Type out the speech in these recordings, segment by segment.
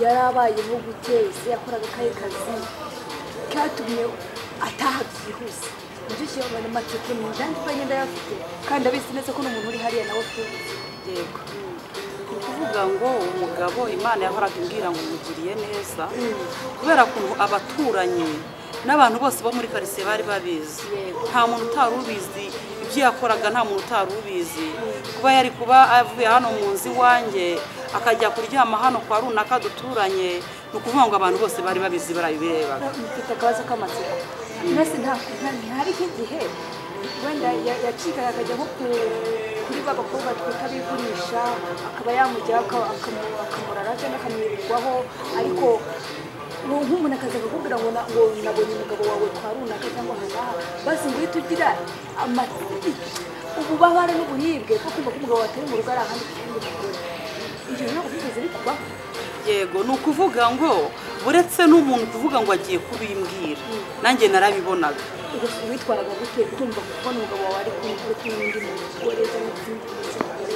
Yarabayeho gute? Ese yakoraga akahe kazi katumye ataha byihuse? Nicyo kibazo amatsiko ni njye ndayafite kandi abizi neza ko n'umuntu uri hariya nawe pe. Yego, ni ukuvuga ngo umugabo Imana yahoraga imbwira ngo mugiriye neza, kubera ukuntu abaturanyi n'abantu bose bo muri karitsiye bari babizi, nta muntu utari ubizi ibyo yakoraga, nta muntu utari ubizi. Kuba yari kuba avuye hano mu nzu iwanjye akajya kuryama hano kwa runaka duturanye, ni ukuvuga ngo abantu bose bari babizi, barabirebaga. Mfite akabazo k'amatsiko. Mbese ntihari nk'igihe wenda yacikaga akajya nko kuri ba bakobwa twita bigurisha, akaba yamujyaho akamurara cyangwa akamwirirwaho, ariko nk'umuntu akaza akakubwira ngo nabonye umugabo wawe kwa runaka cyangwa aha, basi ngo uhite ugira ububabare n'uburibwe bwo kumva ko umugabo atari mu rugo ari ahandi ku wundi mugore. Ibyo ntabwo byigeze bikubaho? Yego, ni ukuvuga ngo uretse n'umuntu kuvuga ngo agiye kubimbwira, nanjye narabibonaga. Witwaraga gute kumva kubona umugabo wawe ari kumwe n'undi mugore cyangwa izindi mugore?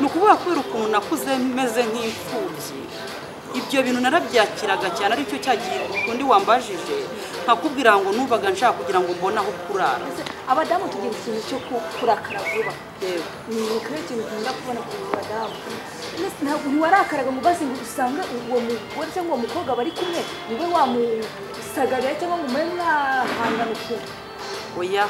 Ni ukuvuga kubera ukuntu nakuze meze nk'imfubyi, ibyo bintu narabyakiraga cyane, aricyo cyagiye undi wambajije nkakubwira ngo numvaga nshaka kugira ngo mbone aho kurara. Abadamu tugira ikintu cyo kurakara vuba. Ni ikintu nkunda kubona ku badamu. Ntabwo ntiwarakaraga ngo basi ngo usange uwo mugore cyangwa uwo mukobwa bari kumwe niwe wamusagarira cyangwa ngo mube mwahangana ukuntu? Oya,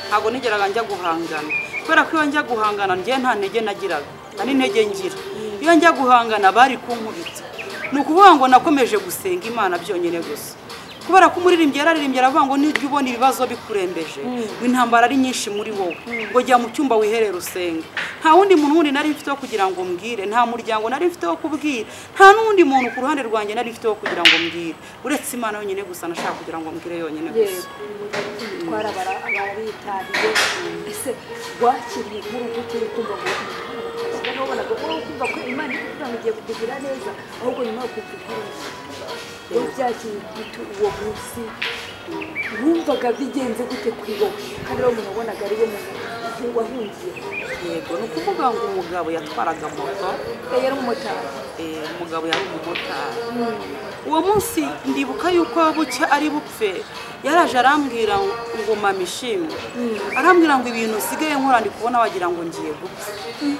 ntabwo nigeraga njya guhangana, kubera ko iyo njya guhangana njye nta ntege nagiraga, nta n'intege ngira. Iyo njya guhangana bari kunkubita. Ni ukuvuga ngo nakomeje gusenga Imana byonyine gusa, kubera ko umuririmbyi yararirimbye aravuga ngo nijya ubona ibibazo bikurembeje, ngo intambara ari nyinshi muri wowe, ngo jya mu cyumba wiherere usenge. Nta wundi muntu wundi nari mfite wo kugira ngo mbwire, nta muryango nari mfite wo kubwira, nta n'undi muntu ku ruhande rwanjye nari mfite wo kugira ngo mbwire, uretse Imana yonyine gusa nashaka kugira ngo mbwire yonyine gusa. Twarabara abaritahiye. Ese wakiriye inkuru gute kumva ngo wabonaga wowe kumva ko Imana iri kuvuga ngo igiye kukugira neza, ahubwo nyuma yo kumva inkuru wabyakiriye gute uwo munsi? Wumvaga bigenze gute kuri wowe kandi ari umuntu wabonaga ari we muntu wahungiye? Yego, ni ukuvuga ngo umugabo yatwaraga moto. Yari umumotari. Umugabo yari umumotari. Uwo munsi ndibuka yuko bucya ari bupfe, yaraje arambwira ngo mama ishimwe, arambwira ngo ibintu usigaye nkora ndi kubona wagira ngo ngiye gupfa.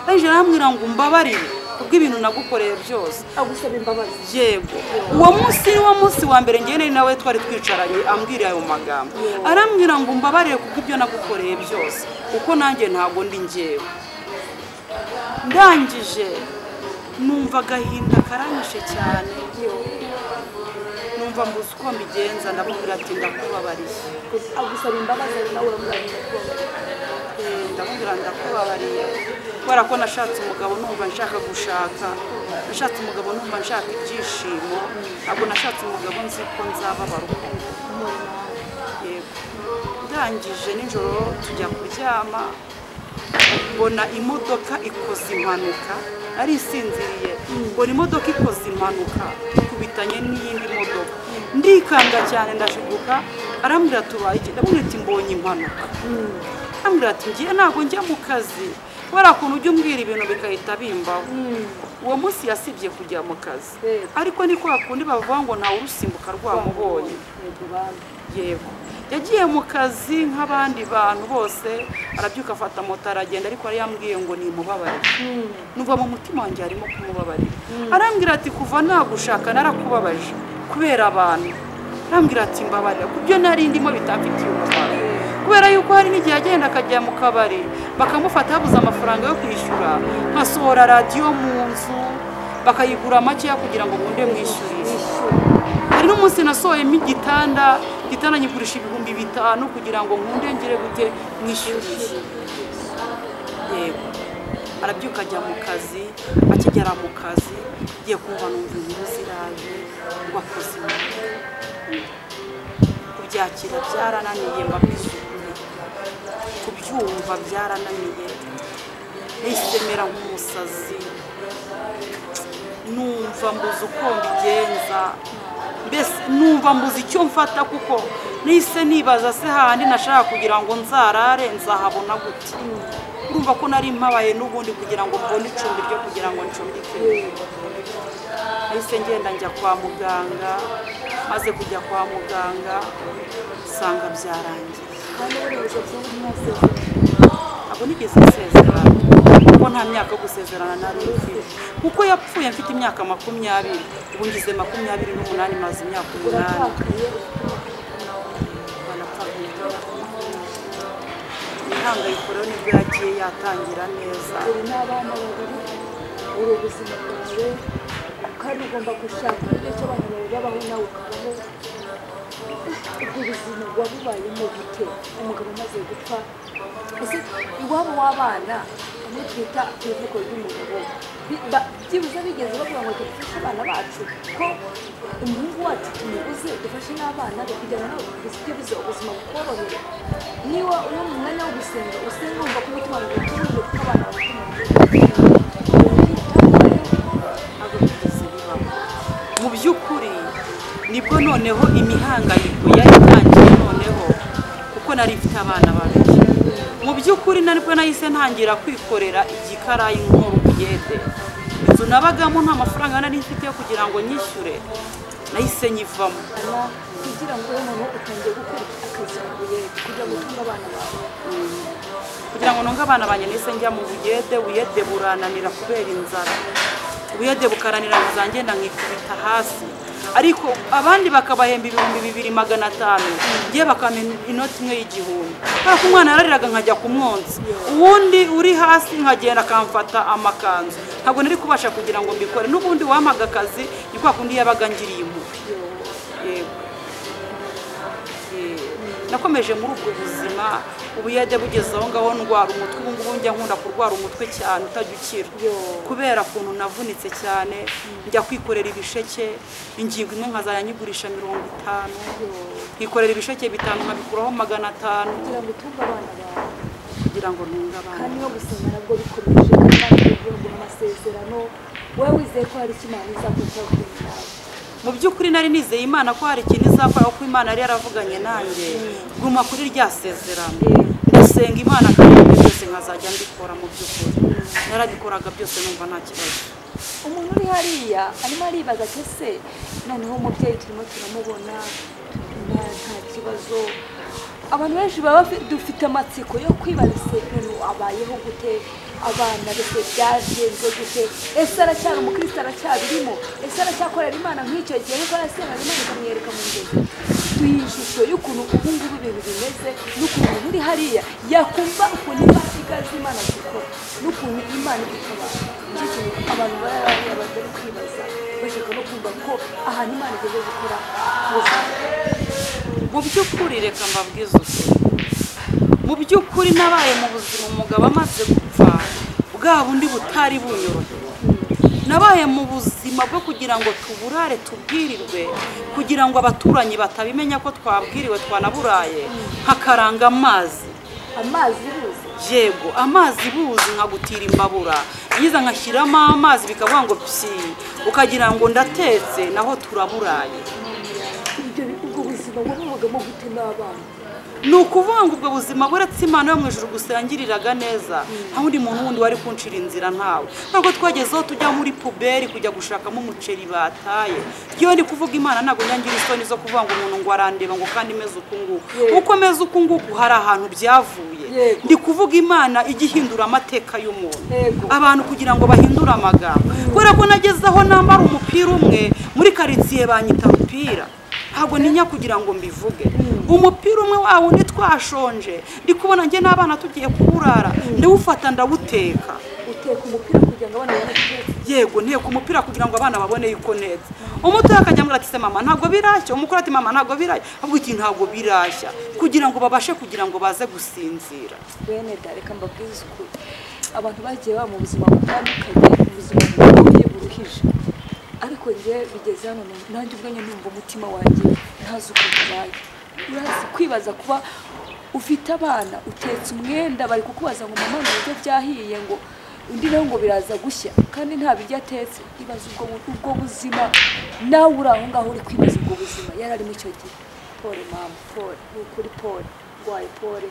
Araje arambwira ngo umbabarire kubw'ibintu nagukoreye byose, agusaba imbabazi. Yego, uwo munsi ni wo munsi wa mbere njye nawe twari twicaranye ambwira ayo magambo, arambwira ngo umbabarire kubw'ibyo nagukoreye byose, kuko nanjye ntabwo ndi njyewe. Ndangije numva agahinda karanyishe cyane, numva mbuze uko mbigenza, ndamubwira ati ndakubabariye. Agusaba imbabazi nawe uramubwira ndakubabariye. Ndamubwira ndakubabariye kubera ko nashatse umugabo numva nshaka gushaka, nashatse umugabo numva nshaka ibyishimo, ntabwo nashatse umugabo nzi ko nzababara uko. Yego, ndangije nijoro tujya kuryama, mbona imodoka ikoze impanuka, ari isinziriye, mbona imodoka ikoze impanuka ikubitanye n'iyindi modoka, ndikanga cyane ndashiguka. Arambwira tubaye iki? Ndamubwira ati mbonye impanuka. Arambwira ati ngiye ntabwo njya mu kazi, kubera ukuntu ujya umbwira ibintu bigahita bimbaho. Uwo munsi yasibye kujya mu kazi, ariko ni kwa kundi bavuga ngo ntawe urusimbuka rwamubonye. Yego, yagiye mu kazi nk'abandi bantu bose, arabyuka afata moto aragenda, ariko yari yambwiye ngo nimubabarire. Numva mu mutima wanjye harimo kumubabarira. Arambwira ati kuva nagushaka narakubabaje kubera abantu. Arambwira ati mbabarira kubyo nari ndimo bitamfitiye umumaro, kubera yuko hari n'igihe agenda akajya mu kabari bakamufata habuze amafaranga yo kwishyura, nkasohora radiyo mu nzu bakayigura makeya kugira ngo nkunde mwishyurire. Hari n'umunsi nasohoyemo igitanda, igitanda nyigurisha 5000 kugira ngo nkunde ngire gute mwishyurire. Yego, arabyuka ajya mu kazi, akigera mu kazi ngiye kumva numva inkuru ziraje ngo akoze impanuka. Kubyakira byarananiye, mbabwiza ukuri, kubyumva byarananiye, nahise mera nk'umusazi, numva mbuze uko mbigenza, mbese numva mbuze icyo mfata, kuko nahise nibaza se hahandi nashaka kugira ngo nzarare nzahabona gute. Urumva ko nari mpabaye n'ubundi kugira ngo mbone icumbi ryo kugira ngo ncumbike. Nahise ngenda njya kwa muganga, maze kujya kwa muganga nsanga byarangiye. Ntabwo nigeze nsezerana kuko nta myaka yo gusezerana nari mfite, kuko yapfuye mfite imyaka 20, ubu ngize 28, maze imyaka 8. Imihangayiko rero nibwo yagiye yatangira neza. Uri n'abana babiri, uri ubuzima bwawe kandi ugomba gushaka uburyo ki abana bawe babaho nawe ukabaho. Ubwo buzima wabubayemo gute umugabo umaze gupfa? Ese iwabo w'abana bamwe twita ku ivuko ry'umugabo byibuze bigeze bavuga ngo dufashe abana bacu, ko umuhungu wacu tumubuze dufashe n'abana be kugira ngo byibuze ubuzima bukorohere. Niba uri mu mwanya wo gusenga usenga wumva ko umutima wawe utuje kuko abana bafite. Mu by'ukuri nibwo noneho imihangayiko yari itangiye noneho, kuko nari mfite abana babiri. Mu by'ukuri nibwo nahise ntangira kwikorera igikarayi nkora ubuyede. Inzu nabagamo nta mafaranga nari mfite yo kugira ngo nyishyure, nahise nyivamo. Kugira ngo noneho utangiye gukora akazi k'ubuyede kugira ngo utunge abana bawe. Kugira ngo ntunge abana banjye nahise njya mu buyede, ubuyede burananira kubera inzara. Ubuyede bukaranira nkazagenda nkikubita hasi, ariko abandi bakabahemba 2500, ngiye bakampa inoti imwe y'igihumbi. Kubera ko umwana yarariraga nkajya kumwonsa, uwundi uri hasi nkagenda akamfata amakanzu. Ntabwo nari kubasha kugira ngo mbikore, n'ubundi wampaga akazi ni kwa kundi yabaga ngiriye impuhwe. Yego, nakomeje muri ubwo buzima. Ubuyede bugeze aho ngaho ndwara umutwe. Ubu ngubu njya nkunda kurwara umutwe cyane utajya ukira, kubera ukuntu navunitse cyane. Njya kwikorera ibisheke, ingingo imwe nkazajya nyigurisha 50, nkikorera ibisheke 5 nkabikuraho 500 kugira ngo utunge abana bawe, kugira ngo ntunge abana. Kandi no gusenga nabwo bikomeje, kandi no amasezerano wowe wizeye ko hari icyo Imana izakora kuri nawe. Mu by'ukuri nari nizeye Imana ko hari ikintu izakora, kuko Imana yari yaravuganye nanjye guma kuri rya sezerano. Ndasenga Imana kandi byose nkazajya mbikora. Mu by'ukuri narabikoraga byose numva nta kibazo. Umuntu uri hariya arimo aribaza ati ese noneho umubyeyi turimo turamubona nta kibazo. Abantu benshi baba dufite amatsiko yo kwibaza ese noneho abayeho gute, abana bese byagenze gute, ese aracyari umukristo, aracyabirimo, ese aracyakorera Imana nk'icyo gihe kuko arasenga Imana ikamwereka mu nzozi. Duha ishusho y'ukuntu ubu ngubu ibintu bimeze, n'ukuntu umuntu uri hariya yakumva ukuntu imbaraga z'Imana zikora, n'ukuntu Imana idutabara. Nicyo kintu abantu bari hariya bari kwibaza, bashaka no kumva ko ahantu Imana igeze gukora ubuzima. Mu by'ukuri reka mbabwize ukuri, mu by'ukuri nabaye mu buzima umugabo amaze gupfa bwa bundi butari bunyoroheye. Nabaye mu buzima bwo kugira ngo tuburare tubwirirwe, kugira ngo abaturanyi batabimenya ko twabwiriwe twanaburaye, nkakaranga amazi. Amazi buzi? Yego, amazi buzi, nkagutira imbabura nyiza nkashyiramo amazi bikavuga ngo psi, ukagira ngo ndatetse, naho turaburaye. Ubwo buzima wabubagamo gute n'abana? Ni ukuvuga ngo ubwo buzima buretse Imana yo mu ijuru gusa yangiriraga neza, nta wundi muntu wundi wari kuncira inzira, ntawe. Ntabwo twagezeho tujya muri puberi kujya gushakamo umuceri bataye. Iyo ndi kuvuga Imana ntabwo nyangira isoni zo kuvuga ngo umuntu ngo arandeba ngo kandi meze uku nguku. Uko meze uku nguku hari ahantu byavuye. Ndi kuvuga Imana ijya ihindura amateka y'umuntu, abantu kugira ngo bahindure amagambo. Kubera ko nagezeho nambara umupira umwe muri karitsiye banyita rupira. Ntabwo ntinya kugira ngo mbivuge. Umupira umwe wawo ni twashonje, ndi kubona njye n'abana tugiye kuburara, ndawufata ndawuteka. Uteka umupira kugira ngo abana babone ko? Yego, nteka umupira kugira ngo abana babone yuko neza. Umuto akajya ambwira ati se mama ntabwo birashya, umukuru ati mama ntabwo birashya, ahubwo iti ntabwo birashya, kugira ngo babashe kugira ngo baze gusinzira. Bene da, reka mbabwize ukuri, abantu bagiye baba mu buzima butandukanye, ubuzima bugoye buruhije, ariko njye bigeze hano nanjye ubwanjye numva umutima wanjye ntazi ukuntu ubaye. Urazi kwibaza kuba ufite abana utetse umwenda bari kukubaza ngo mama ngo ibiryo byahiye, ngo undi nawe ngo biraza gushya kandi nta biryo atetse. Ibaza ubwo buzima nawe uri aho ngaho uri kwibaza ubwo buzima yari arimo icyo gihe. Pole mama, pole, ni ukuri pole, ndwaye pole.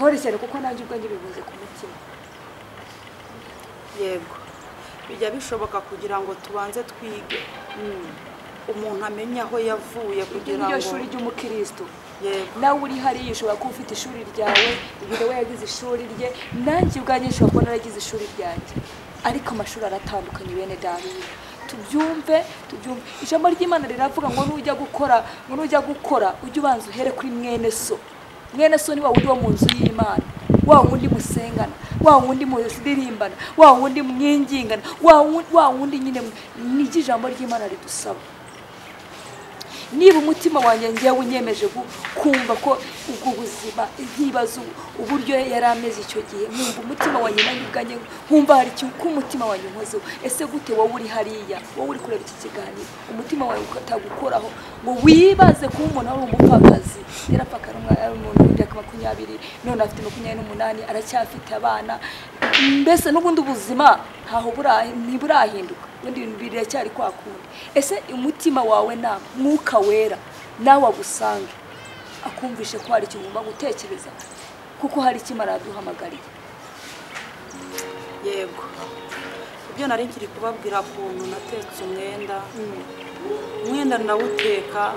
Pole cyane kuko nanjye ubwanjye bivuze ku mutima. Yego, bijya bishoboka kugira ngo tubanze twige, umuntu amenye aho yavuye kugira ngo iryo shuri ry'umukristo. Yego, nawe uri hariya ushobora kuba ufite ishuri ryawe, uyu we yagize ishuri rye, nanjye ubwanjye nshobora kuba naragize ishuri ryanjye, ariko amashuri aratandukanye bene data. Tubyumve. Ijambo ry'Imana riravuga ngo nujya gukora ujye ubanza uhere kuri mwene so. Mwene so ni wa wundi wo mu nzu y'Imana, wa wundi musengana, wa wundi muririmbana, wa wundi mwingingana, wa wundi nyine. Niki ijambo ry'Imana ridusaba. Niba umutima wanjye ngewe unyemeje kumva ko ubwo buzima nkibaza uburyo yari ameze icyo gihe, nkumva umutima wanjye nanjye ubwanjye nkumva hari ikintu ko umutima wanjye unkozeho. Ese gute wowe uri hariya, wowe uri kureba iki kiganiro, umutima wawe utagukoraho ngo wibaze kuba umuntu ari umupfakazi, yarapfakara umuntu w'imyaka 20 none afite 28 aracyafite abana, mbese n'ubundi ubuzima ntaho ntiburahinduka, ubundi ibintu biracyari kwa kundi. Ese umutima wawe na Mwuka Wera nawe agusange akumvishe ko hari ikintu ugomba gutekereza, kuko hari icyo Imana yaduhamagariye. Yego, ibyo nari nkiri kubabwira ukuntu natetse umwenda ndawuteka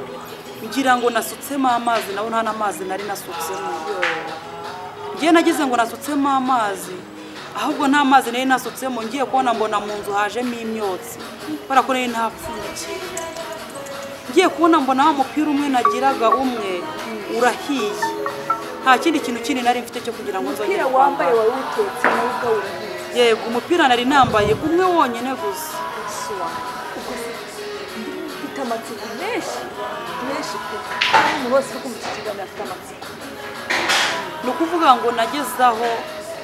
ngira ngo nasutsemo amazi, nawo nta n'amazi nari nasutsemo. Ngiye nagize ngo nasutsemo amazi, ahubwo nta mazi nari nasutsemo. Ngiye kubona mbona mu nzu hajemo imyotsi kubera ko nari ntapfundikiye. Ngiye kubona mbona wa mupira umwe nagiraga umwe urahiye, nta kindi kintu kindi nari mfite cyo kugira ngo nzongere kwambara. Wambaye wari utetse nawe ubwawe urahiye. Yego, umupira nari nambaye umwe wonyine gusa. Mfite amatsiko menshi menshi pe, umuntu wese uri kumva iki kiganiro afite amatsiko. Ni ukuvuga ngo nagezaho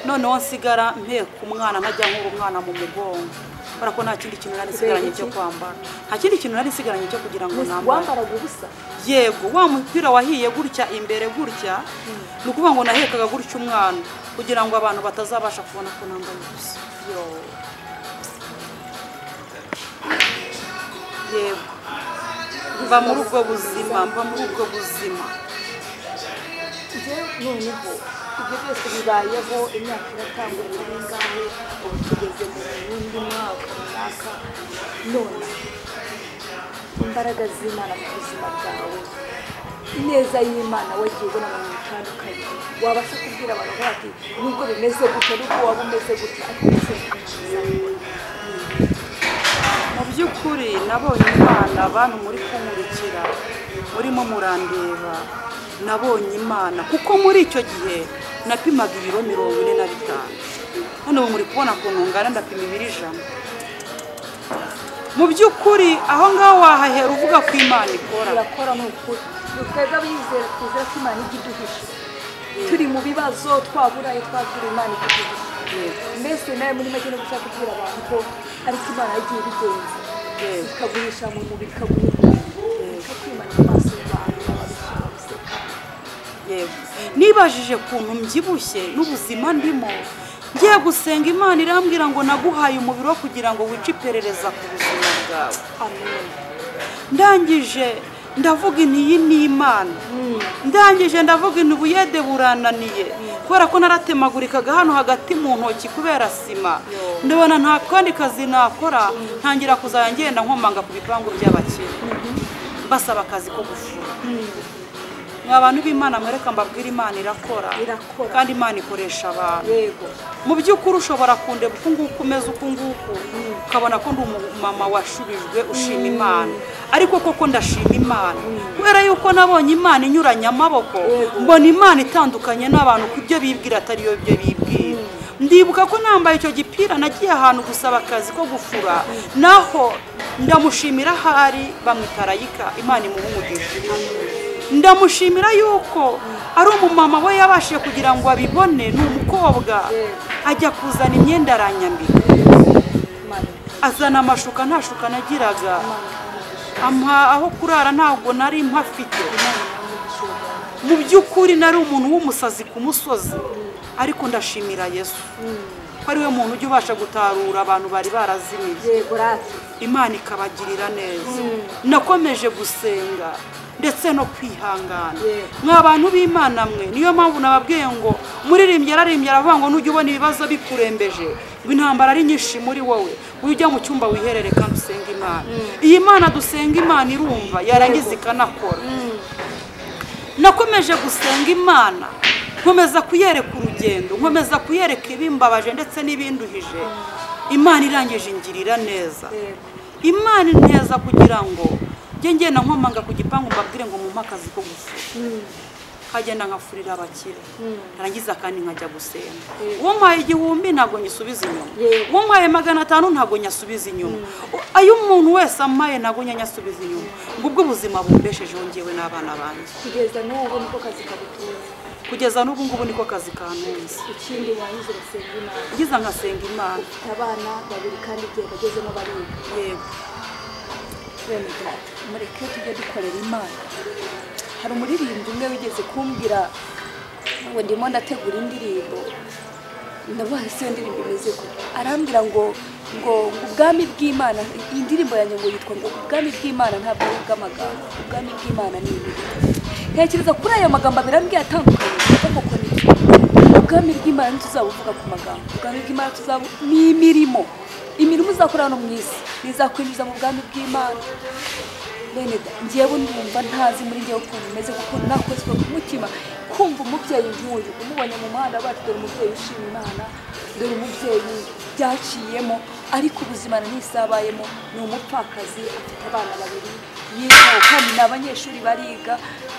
noneho nsigara mpeka umwana, ntajya nkura umwana mu mugongo kubera ko nta kindi kintu nari nsigaranye cyo kwambara, nta kindi kintu nari nsigaranye cyo kugira ngo nambare. Wambaraga ubusa? Yego, wa mupira wahiye gutya imbere gutya, ni ukuvuga ngo nahekaga gutya umwana kugira ngo abantu batazabasha kubona ko nambaye ubusa. Yego, mba muri ubwo buzima, mba muri ubwo buzima. Noneho ibyo byose bibayeho, imyaka iratambutse ingahe, ubu tugeze mu wundi mwaka runaka. None imbaraga z'Imana mu buzima bwawe, ineza y'Imana wagiye ubona mu bintu bitandukanye, wabasha kubwira abantu bati nubwo bimeze gutya, nubwo waba umeze gutya, ariko mu by'ukuri nabonye Imana. Abantu muri kunkurikira, murimo murandeba, nabonye Imana kuko muri icyo gihe napimaga ibiro 45, none ubu muri kubona ukuntu ngana, ndapima ibiro 100. Mu by'ukuri aho ngaho wahahera uvuga ko Imana ikora. Irakora ni ukuri. Twebwe abizera twizera ko Imana ijya iduhisha, turi mu bibazo twaburaye twabwira Imana iduhisha. Mbese nawe muri make no gushaka kubwira abantu ko ariko Imana yagiye ibigenza, ikaguhisha mu mubiri, ikaguhisha, ikakwimana mu maso y'abantu babiseka. Yego, nibajije ukuntu mbyibushye n'ubuzima ndimo, ngiye gusenga Imana irambwira ngo naguhaye umubiri wo kugira ngo wice iperereza ku buzima bwawe. Amen. Ndangije ndavuga inti iyi ni Imana. Ndangije ndavuga inti ubuyede burananiye kubera ko naratemagurikaga hano hagati mu ntoki kubera sima. Ndabona nta kandi kazi nakora, ntangira kuzajya ngenda nkomanga ku bipangu by'abakire basaba akazi ko gufura. Mwa bantu b'Imana mwereka mbabwira, Imana irakora kandi Imana ikoresha abantu. Yego, mu by'ukuri ushobora kundeba uku nguku umeze uku nguku, ukabona ko ndi umumama washubijwe ushima Imana, ariko koko ndashima Imana kubera yuko nabonye Imana inyuranye amaboko, mbona Imana itandukanye n'abantu ku byo bibwira atari yo byo bibwira. Ndibuka ko nambaye icyo gipira nagiye ahantu gusaba akazi ko gufura, naho ndamushimira ahari bamwita Rayika, Imana imuhe umugisha. Ndamushimira yuko ari umumama we yabashije kugira ngo abibone, ni umukobwa ajya kuzana imyenda aranyambika, azana amashuka nta shuka nagiraga, ampa aho kurara ntabwo nari mpafite. Mu by'ukuri nari umuntu w'umusazi ku musozi, ariko ndashimira Yesu ko ari we muntu ujya ubasha gutarura abantu bari barazimiye. Yego rati. Imana ikabagirira neza. Nakomeje gusenga ndetse no kwihangana. Mwa bantu b'Imana mwe, niyo mpamvu nababwiye ngo muririmbye yararimbye aravuga ngo nujya ubona ibibazo bikurembeje, ngo intambara ari nyinshi muri wowe, ujya mu cyumba wiherere kandi usenga Imana. Iyi Mana dusenga Imana irumva, yarangiza ikanakora. Nakomeje gusenga Imana, nkomeza kuyereka urugendo, nkomeza kuyereka ibimbabaje ndetse n'ibinduhije. Imana irangije ingirira neza. Imana inteza kugira ngo njye ngenda nkomanga ku gipangu mbabwire ngo mumpe akazi ko gufura. Nkagenda nkafurira abakire, narangiza kandi nkajya gusenga. Uwo mpaye 1000 ntabwo nyisubiza inyuma, uwo mpaye 500 ntabwo nyasubiza inyuma, ayo umuntu wese amaye ntabwo nyasubiza inyuma. Ngo ubwo ubuzima bumbeshejeho njyewe n'abana banjye. Kugeza n'ubu niko kazi kagutunze. Kugeza n'ubu ngubu niko kazi kantunze. Ikindi warangiza ugasenga Imana. Ngiza nkasenga Imana. Ufite abana babiri kandi igihe bagezemo bariga. Yego. Bene data, mureke tujye dukorera Imana. Hari umuririmbyi umwe wigeze kumbwira ngo ndimo ndategura indirimbo, ndabaha se iyo ndirimbo imeze gute, arambwira ngo ubwami bw'Imana, indirimbo yanjye ngo yitwa ngo ubwami bw'Imana ntabwo ari ubw'amagambo, ubwami bw'Imana ni imirimo. Ntekereza kuri aya magambo abiri ambwiye atandukanye, koko ni ubwami bw'Imana ntituzabuvuga ku magambo, ubwami bw'Imana tuzabu ni imirimo. Imirimo uzakora hano mu isi nizakwinjiza mu bwami bw'Imana. Bene da, njyewe ndumva ntazi muri njyewe ukuntu meze, kuko nakozwe ku mutima kumva umubyeyi nk'uyu umubonye mu muhanda bacu, dore umubyeyi ushima Imana, dore umubyeyi byaciyemo, ariko ubuzima ntisabayemo, ni umupfakazi afite abana babiri yitaho kandi ni abanyeshuri bariga,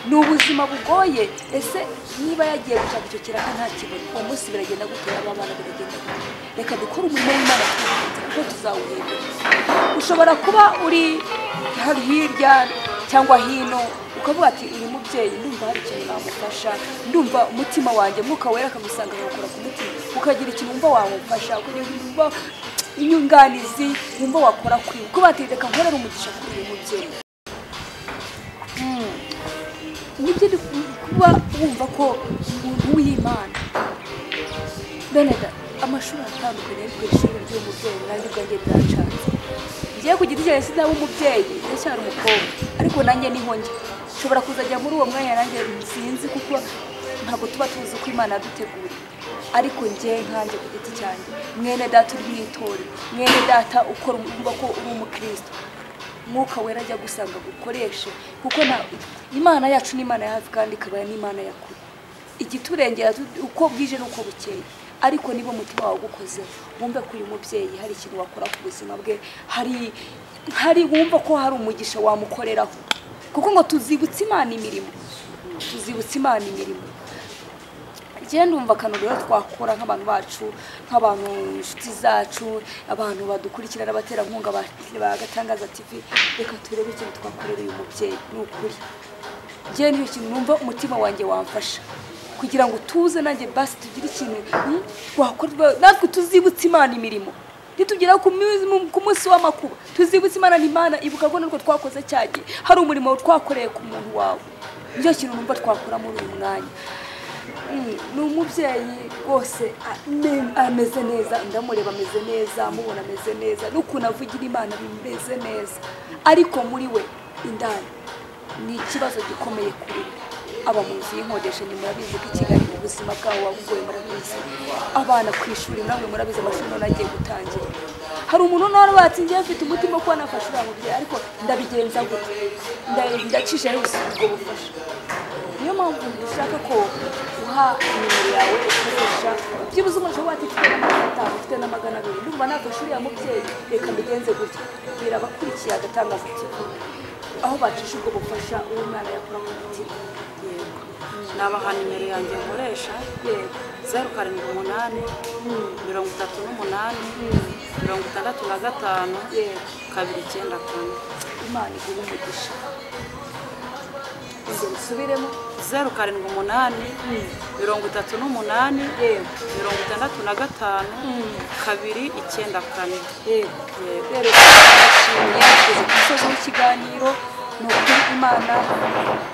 ni ubuzima bugoye. Ese niba yagiye gushaka icyo kiraka ntakibona, uwo munsi biragenda gute, aba bana biragenda gute? Reka dukore umurimo w'Imana kuko tuzawuhembera. Ushobora kuba uri hirya cyangwa hino ukavuga ati uyu mubyeyi ndumva hari ikintu namufasha, ndumva umutima wanjye Mwuka Wera akagusanga agakora ku mutima, ukagira ikintu wumva wamufasha, ukagira ikintu wumva inyunganizi wumva wakora kuri, kuba ati reka nkorere umugisha kuri uyu mubyeyi. Nibyo kuba wumva ko umuntu w'Imana. Bene da, amashuri atandukanye ariko ishuri ry'umubyeyi nanjye ubwanjye riracanze. Ngiye ku giti cyanjye sinaba umubyeyi, ndacyari umukobwa, ariko nanjye niho njya. Nshobora kuzajya muri uwo mwanya nanjye sinzi, kuko ntabwo tuba tuzi uko Imana yaduteguriye. Ariko njye nkanjye ku giti cyanjye, mwene data uri mu itorero, mwene data ukora wumva ko uri umukristo, Mwuka Wera ajya gusanga gukoreshe, kuko Imana yacu ni Imana ya hafi kandi ikaba n'Imana ya kure. Igiturengera uko bwije n'uko bukeye, ariko niba umutima wawe ugukoze wumve ko uyu mubyeyi hari ikintu wakora ku buzima bwe, hari wumva ko hari umugisha wamukoreraho, kuko ngo tuzibutse Imana imirimo, tuzibutse Imana imirimo. Njye ndumva akantu rero twakora nk'abantu bacu, nk'abantu inshuti zacu, abantu badukurikira n'abaterankunga ba Gatangaza TV, reka turebe ikintu twakorera uyu mubyeyi. Ni ukuri njye niyo kintu numva umutima wanjye wamfasha kugira ngo tuze nanjye basi tugire ikintu twakora, natwe tuzibutse Imana imirimo. Nitugera ku munsi w'amakuba tuzibutse Imana, ni Imana ibuka ko nubwo twakoze cyagiye hari umurimo twakoreye ku muntu wawe. Nicyo kintu numva twakora muri uyu mwanya. Ni umubyeyi rwose ameze neza, ndamureba ameze neza, amubona ameze neza, n'ukuntu avugira Imana bimeze neza, ariko muri we indani ni ikibazo gikomeye kuri we. Aba mu nzu y'inkodesha, ni murabizi ko i Kigali ubuzima bwabo buba bugoye, murabizi abana ku ishuri namwe murabizi amashuri none agiye gutangira. Hari umuntu nawe batsingiye afite umutima ko nafasha uriya mubyeyi, ariko ndabigenza gute? Ndacisha yose ubwo bufasha. Niyo mpamvu dushaka ko uha nimero yawe ukoresha, byibuze umuntu ashobora ati mfite na 500, mfite na 200, ndumva nafasha uriya mubyeyi, reka mbigenze gutya. Bwira abakurikiye Agatangaza TV aho bacisha ubwo bufasha uwo mwana yakora ku mutima. Yego, nabaha nimero yanjye nkoresha. Yego. 078 38 65 Yego. 294. Imana iguhe umugisha. Ongera usubiremo. 078 38 Yego. 65 294. Yego. Rero turashimye, tugeze ku musozo w'ikiganiro. Ni ukuri Imana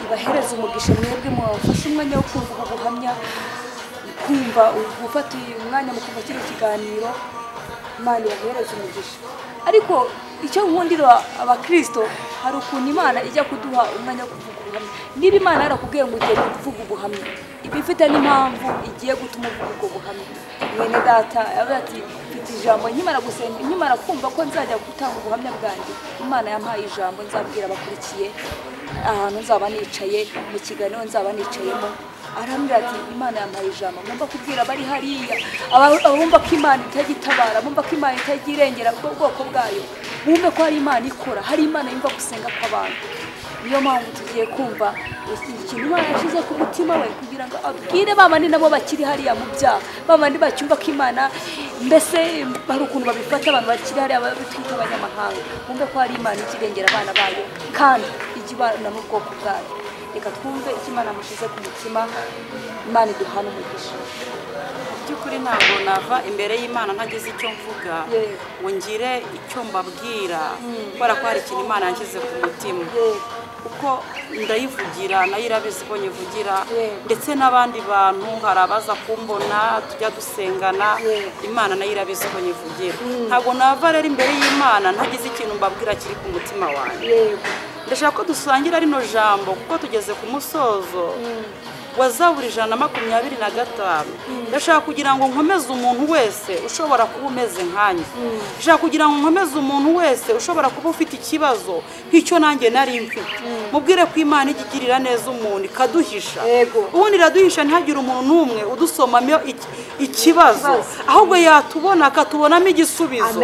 ibahereze umugisha mwebwe mwafashe umwanya wo kumva ubu buhamya, kumva gufata uyu mwanya mu kumva kino kiganiro. Imana ibahereze umugisha. Ariko icyo nkundira abakristo, hari ukuntu Imana ijya kuduha umwanya wo kuvuga ubuhamya. Niba Imana yarakubwiye ngo ugiye kuvuga ubuhamya, iba ifite n'impamvu igiye gutuma uvuga ubwo buhamya. Mwene data yavuze ati mfite ijambo, nkimara gusenga, nkimara kumva ko nzajya gutanga ubuhamya bwanjye, Imana yampaye ijambo nzabwira abakurikiye ahantu nzaba nicaye mu kiganiro nzaba nicayemo. Arambwira ati Imana yampaye ijambo ngomba kubwira abari hariya, abumva ko Imana itagitabara, abumva ko Imana itagirengera ubwo bwoko bwayo, bumve ko hari Imana ikora, hari Imana yumva gusenga kw'abantu. Niyo mpamvu tugiye kumva ikintu Imana yashyize ku mutima we kugira ngo abwire ba bandi nabo bakiri hariya mu byaha, ba bandi bacyumva ko Imana mbese hari ukuntu babifata, abantu bakiri hariya bitwita abanyamahanga, bumve ko hari Imana ikirengera abana bayo kandi ijya ibana n'ubwoko bwayo. Reka twumve icyo Imana yamushyize ku mutima. Imana iduhana umugisha. By'ukuri ntabwo nava imbere y'Imana ntagize icyo mvuga ngo ngire icyo mbabwira, kubera ko hari ikintu Imana yanshyize ku mutima. Kuko ndayivugira, nayo irabizi ko nyivugira, ndetse n'abandi bantu hari abaza kumbona tujya dusengana, Imana nayo irabizi ko nyivugira. Ntabwo nava rero imbere y'Imana ntagize ikintu mbabwira kiri ku mutima wanjye. Ndashaka ko dusangira rino jambo kuko tugeze ku musozo wa Zaburi 125. Ndashaka kugira ngo nkomeze umuntu wese ushobora kuba umeze nkanjye. Ndashaka kugira ngo nkomeze umuntu wese ushobora kuba ufite ikibazo nk'icyo nanjye nari mfite. Mubwire ko Imana igirira neza umuntu ikaduhisha. Ubundi iraduhisha ntihagire umuntu n'umwe udusomamo ikibazo, ahubwo yatubona akatubonamo igisubizo.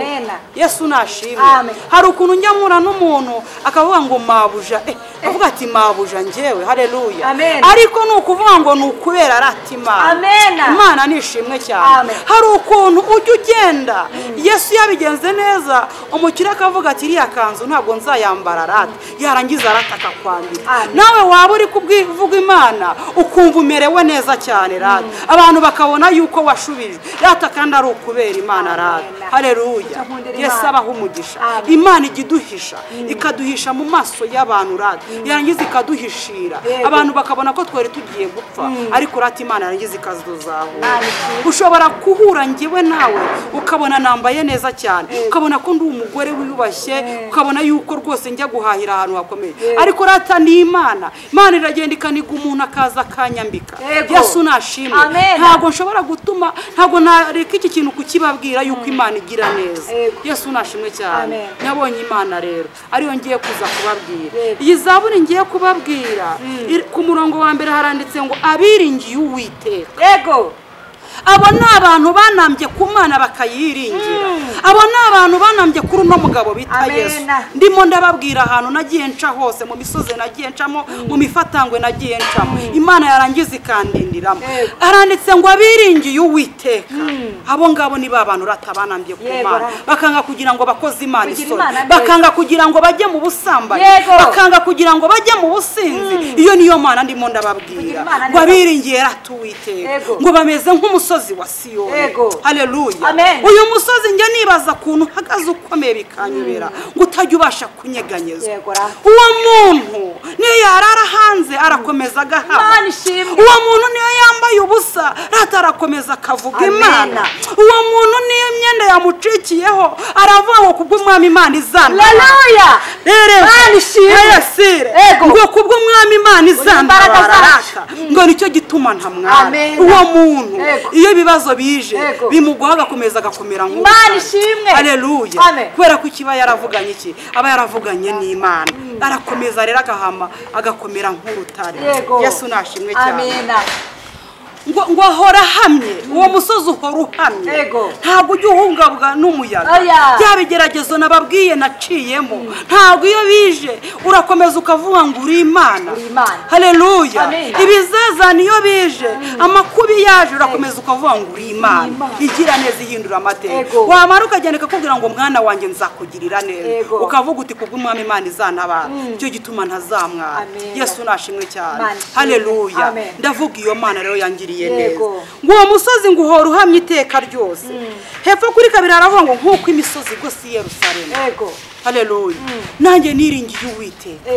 Yesu nashimwe. Hari ukuntu njya mpura n'umuntu akavuga ngo mabuja, avuga ati mabuja njyewe, haleluya. Ariko ni ukuvuga ngo ni ukubera arata Imana. Imana nishimwe cyane. Hari ukuntu ujya ugenda Yesu yabigenze neza, umukire akavuga ati iriya kanzu ntabwo nzayambara arata, yarangiza arata akakwambika. Nawe waba uri kuvuga Imana ukumva umerewe neza cyane rata, abantu bakabona yuko washubijwe rata, kandi ari ukubera Imana rata. Haleluya. Yesu abaha umugisha. Imana ijya iduhisha, ikaduhisha mu maso y'abantu rata, yarangiza ikaduhishira abantu bakabona ko twari tugiye gupfa, ariko rata Imana yarangiza ikazuzahura. Ushobora kuhura ngewe nawe ukabona nambaye neza cyane, ukabona ko ndi umugore wiyubashye, ukabona yuko rwose njya guhahira ahantu hakomeye, ariko rata ni Imana. Imana iragenda ikaniga umuntu akaza akanyambika. Yesu nashimwe. Ntabwo nshobora gutuma, ntabwo nareka iki kintu kukibabwira yuko Imana igira neza. Yesu nashimwe cyane. Nabonye Imana rero ariyo ngiye kuza kubabwira. Iyi zaburi ngiye kubabwira ku murongo wa mbere haranditse ngo abiringiye Uwiteka. Yego. Abo ni abantu banambye ku Mana bakayiringira. Abo ni abantu banambye kuri uno mugabo bita Yesu. Ndimo ndababwira ahantu nagiye nca hose, mu misozi nagiye ncamo, mu mifatangwe nagiye ncamo, Imana yarangiza ikandindiramo. Aranditse ngo abiringiye Uwiteka. Abo ngabo ni ba bantu rata banambye ku Mana, bakanga kugira ngo bakoze Imana isoni, bakanga kugira ngo bajye mu busambanyi, bakanga kugira ngo bajye mu businzi. Iyo niyo Mana ndimo ndababwira ngo abiringiye rata Uwiteka, ngo bameze nk'umusozi wa Siyoni. Haleluya. Uyu musozi njya nibaza kuntu uhagaze ukomeye bikanyobera, ngo utajya ubasha kunyeganyezwa. Uwo muntu niyo yarara hanze arakomeza agahama. Uwo muntu niyo yambaye ubusa rata arakomeza akavuga Imana. Uwo muntu niyo imyenda yamucikiyeho aravuga ngo kubw'Umwami Imana izana. Haleluya. Ngo kubw'Umwami Imana izana, ngo nicyo gituma ntamwara. Uwo muntu iyo ibibazo bije bimuguha agakomeza agakomera nk'uko. Imana ishimwe. Haleluya. Kubera ko ikiba yaravuganye iki, aba yaravuganye n'Imana, arakomeza rero agahama agakomera nk'urutare. Yesu nashimwe cyane. Amina. Ngo ahora ahamye, uwo musozi uhora uhamye, ntabwo ujya uhungabwa n'umuyaga. Bya bigeragezo nababwiye naciyemo, ntabwo iyo bije urakomeza ukavuga ngo uri Imana. Haleluya. Ibizazane iyo bije, amakubi yaje, urakomeza ukavuga ngo uri Imana igira neza, ihindura amateka. Wamara ukagenda ikakubwira ngo mwana wanjye nzakugirira neza, ukavuga uti kubw'Umwami Imana izantabara, icyo gituma ntazamwara. Yesu nashimwe cyane. Haleluya. Ndavuga iyo Mana rero yangiriye neza. Ngo uwo musozi ngo uhora uhamye iteka ryose. Hepfo kuri kabiri aravuga ngo nk'uko imisozi igose i Yerusalemu. Yego. Haleluya. Nanjye niringiye Uwiteka.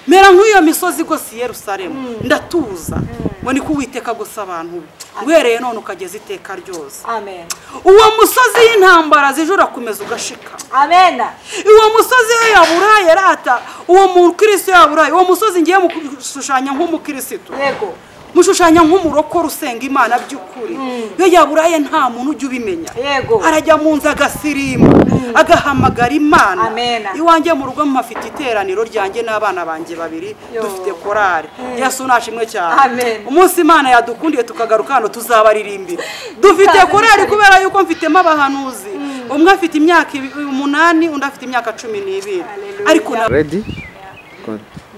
Mera nk'iyo misozi igose i Yerusalemu, ndatuza ngo niko Uwiteka gusa abantu be, uhereye none ukageza iteka ryose. Amen. Uwo musozi y'intambara zije urakomeza ugashika. Amen. Uwo musozi we yaburaye rata, uwo mukristo yaburaye, uwo musozi ngiye mushushanya nk'umukristo. Yego. Mushushanya nk'umurokore usenga Imana by'ukuri. Iyo yaburaye nta muntu ujya ubimenya. Yego. Arajya mu nzu agasirimba, agahamagara Imana. Amen. Iwanjye mu rugo mpafite iteraniro ryanjye n'abana banjye babiri, dufite korari. Yesu nashimwe cyane. Amen. Umunsi Imana yadukundiye tukagaruka hano tuzabaririmbira. Dufite korari kubera yuko mfitemo abahanuzi. Umwe afite imyaka 8, undi afite imyaka 12. Ariko ready?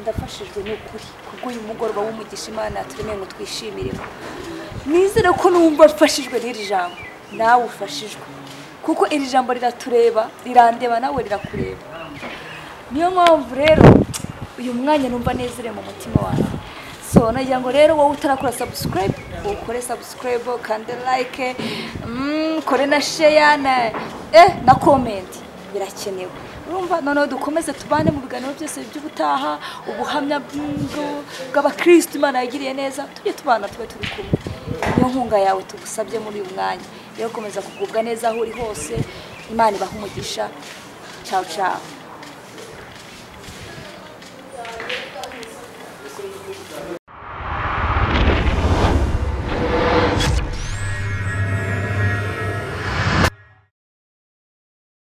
Ndafashijwe n'ukuri kubw'uyu mugoroba w'umugisha Imana turemeye ngo twishimiremo. Nizere ko numva mfashijwe n'iri jambo, nawe ufashijwe, kuko iri jambo riratureba, rirandeba, nawe rirakureba. Niyo mpamvu rero uyu mwanya numva nezerewe mu mutima wanjye. So nagira ngo rero wowe utarakora subscribe, ukore subscribe, kande like, kore na share na comment, birakenewe. Urumva noneho dukomeze tubane mu biganiro byose by'ubutaha, ubuhamya bw'abakristo Imana yagiriye neza, tujye tubana tube turi kumwe. Niyo nkunga yawe tugusabye muri uyu mwanya. Rero komeza kugubwa neza aho uri hose, Imana ibahe umugisha. Ciao ciao.